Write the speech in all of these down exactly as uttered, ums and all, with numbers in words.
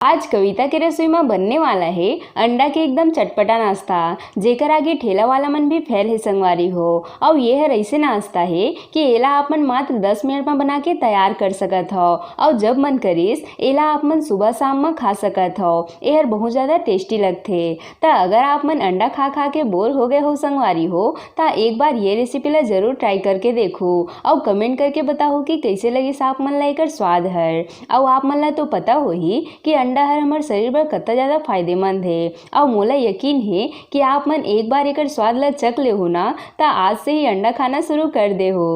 आज कविता के रसोई म बनने वाला हे अंडा के एकदम चटपटा नाश्ता, जेकर आगे ठेला वाला मन भी फेल हे संगवारी हो। अउ ये हर ऐसे नाश्ता हे कि एला आप मन मात्र दस मिनट म बना के तैयार कर सकत हव। अउ जब मन करिस, एला आप मन सुबह शाम म खा सकत हव। एहर बहुत ज्यादा टेस्टी लगथे। त अगर आप मन अंडा खा खा के बोर हो गए हो संगवारी हो, त एक बार ये रेसिपी ला जरूर ट्राई करके देखो अउ कमेंट करके बताओ कि कैसे लगिस आप मन ला एकर स्वाद हर। अउ आप मन ला तो पता होही कि अंडा हर हमर शरीर बर कतका ज्यादा फायदेमंद हे, अउ मोला यकीन हे कि आप मन एक बार एकर स्वाद ला चख लेहू ना, त आज से ही अंडा खाना शुरू कर देहू।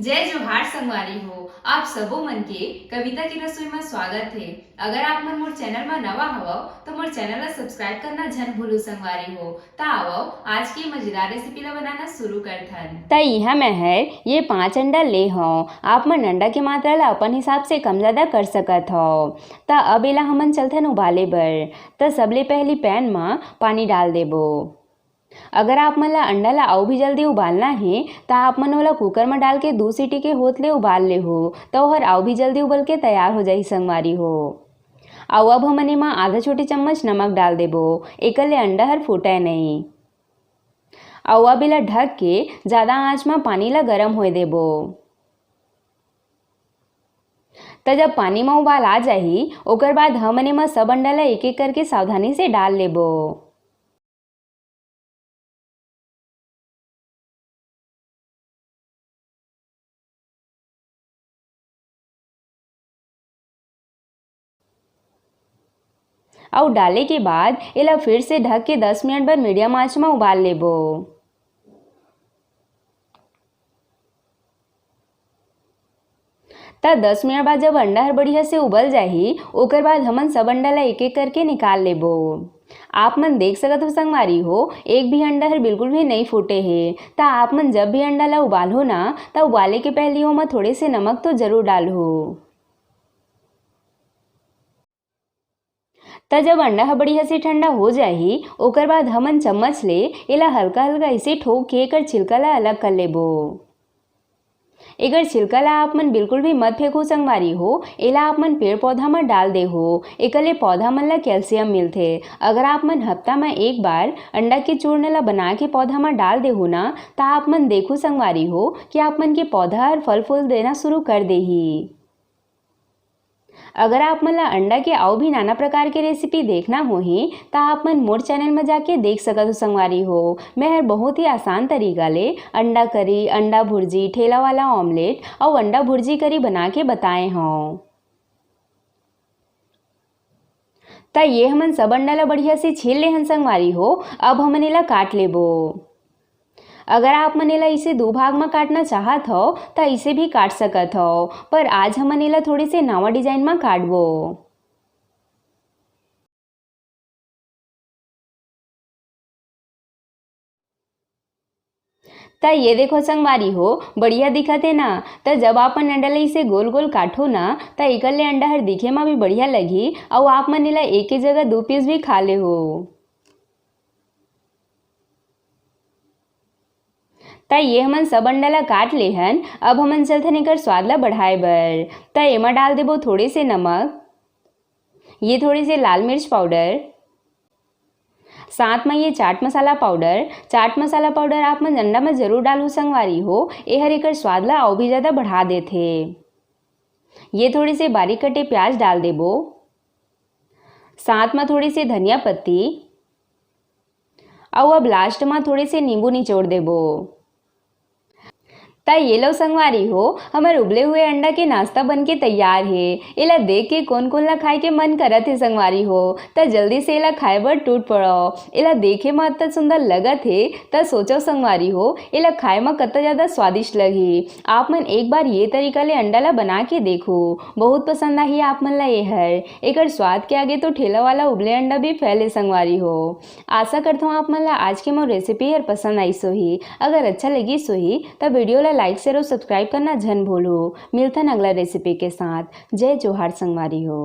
जय जोहार संगवारी हो, आप सबो मन के कविता की रसोई में स्वागत हे। अगर आप मन मोर चैनल में नवा हवव, तो मोर चैनल ला सब्सक्राइब करना झन भूलू संगवारी हो। त आवव, आज की मजेदार रेसिपी ला बनाना शुरू करथन। त इहाँ मैं हर ये पाँच अंडा ले हव। आप मन अंडा के मात्रा ला अपन हिसाब से कम ज्यादा कर सकत हव। त अब एला हमन चलथन उबाले बर। त सबले पहली पैन म पानी डाल देबो। अगर आप मन ला अंडा ला अउ भी जल्दी उबालना हे, त आप मन ओला कुकर म डाल के दू सीटी के होत ले उबाल लेहू, त ओहर अउ भी जल्दी उबल के तैयार हो जाही संगवारी हो। अउ अब हमन एमा आधा छोटी चम्मच नमक डाल देबो, एकर ले अंडा हर फूटय नइ। अउ अब एला ढक के जादा आंच म पानी ला गरम होए देबो। त जब पानी म उबाल आ जाही, ओकर बाद हमन एमा सब अंडा ला एक-एक करके सावधानी से डाल लेबो। अउ डाले के बाद एला फिर से ढक के दस मिनट बर मीडियम आंच म उबाल लेबो। त दस मिनट बाद जब अंडा हर बढ़िया से उबल जाही, ओकर बाद हमन सब अंडा ला एक-एक करके निकाल लेबो। आप मन देख सकत हो संगवारी हो, एक भी अंडा हर बिल्कुल भी नइ फूटे हे। त आप मन जब भी अंडा ला उबालहो ना, त उबाले के पहली ओमा थोड़े से नमक तो जरूर डालहू। त जब अंडा ह बढ़िया से ठंडा हो जाही, ओकर बाद हमन चम्मच ले एला हल्का-हल्का अइसे ठोक के एकर छिलका ला अलग कर लेबो। एकर छिलका ला आप मन बिल्कुल भी मत फेंकहू संगवारी हो, एला आप मन पेड़-पौधा म डाल देहू। एकर ले पौधा मन ला कैल्शियम मिलथे। अगर आप मन हफ्ता म एक बार अंडा के चूर्ण ला बना के पौधा म डाल देहू ना, त आप मन देखहू संगवारी हो कि आप मन के पौधा हर फल-फूल देना शुरू कर देही। अगर आप मन ला अंडा के अउ भी नाना प्रकार के रेसिपी देखना होही, त आप मन मोर चैनल म जाके देख सकत हो संगवारी हो। मैं हर बहुत ही आसान तरीका ले अंडा करी, अंडा भुर्जी, ठेला वाला ऑमलेट अउ अंडा भुर्जी करी बना के बताए हव। त ये हमन सब अंडा ला बढ़िया से छील ले हन संगवारी हो। अब हमन एला काट लेबो। अगर आप मन एला इसे दू भाग म काटना चाहत हव, त इसे भी काट सकत हव, पर आज हमन एला थोड़े से नवा डिजाइन म काटबो। त ये देखो संगवारी हो, बढ़िया दिखत हे ना? त जब आप मन अंडा ला इसे गोल-गोल काटहू ना, त एकर ले अंडा हर दिखे म भी बढ़िया लगही, अउ आप मन एला एक ही जगह दू पीस भी खा लेहू। त ये हमन सब अंडा ला काट ले हन, अब हमन चलथन एकर स्वाद ला बढ़ाए बर। त एमा डाल देबो थोड़े से नमक, ये थोड़े से लाल मिर्च पाउडर, साथ म ये चाट मसाला पाउडर। चाट मसाला पाउडर आप मन अंडा म जरूर डालहू संगवारी हो, एहर एकर स्वाद ला अउ भी ज्यादा बढ़ा देथे। ये थोड़े से बारीक कटे प्याज डाल देबो, साथ म थोड़े से धनिया पत्ती, अउ अब लास्ट म थोड़े से नींबू निचोड़ देबो। त ये लो संगवारी हो, हमर उबले हुए अंडा के नाश्ता बन के तैयार हे। एला देख के कोन-कोन ला खाए के मन करत हे संगवारी हो, त जल्दी से एला खाए बर टूट पड़ो। एला देखे म अतना सुंदर लगत हे, त सोचो संगवारी हो, एला खाए म कतना ज्यादा स्वादिष्ट लगही। आप मन एक बार ये तरीका ले अंडा ला बना के देखो, बहुत पसंद आही आप मन ला ये हर। एकर स्वाद के आगे तो ठेला वाला उबले अंडा भी फेल हे संगवारी हो। आशा करथों आप मन ला आज के मोर रेसिपी हर पसंद आइस होही। अगर अच्छा लगिस होही, त वीडियो ला लाइक, शेयर अउ सब्सक्राइब करना झन भूलहू। मिलथन अगला रेसिपी के साथ। जय जोहार संगवारी हो।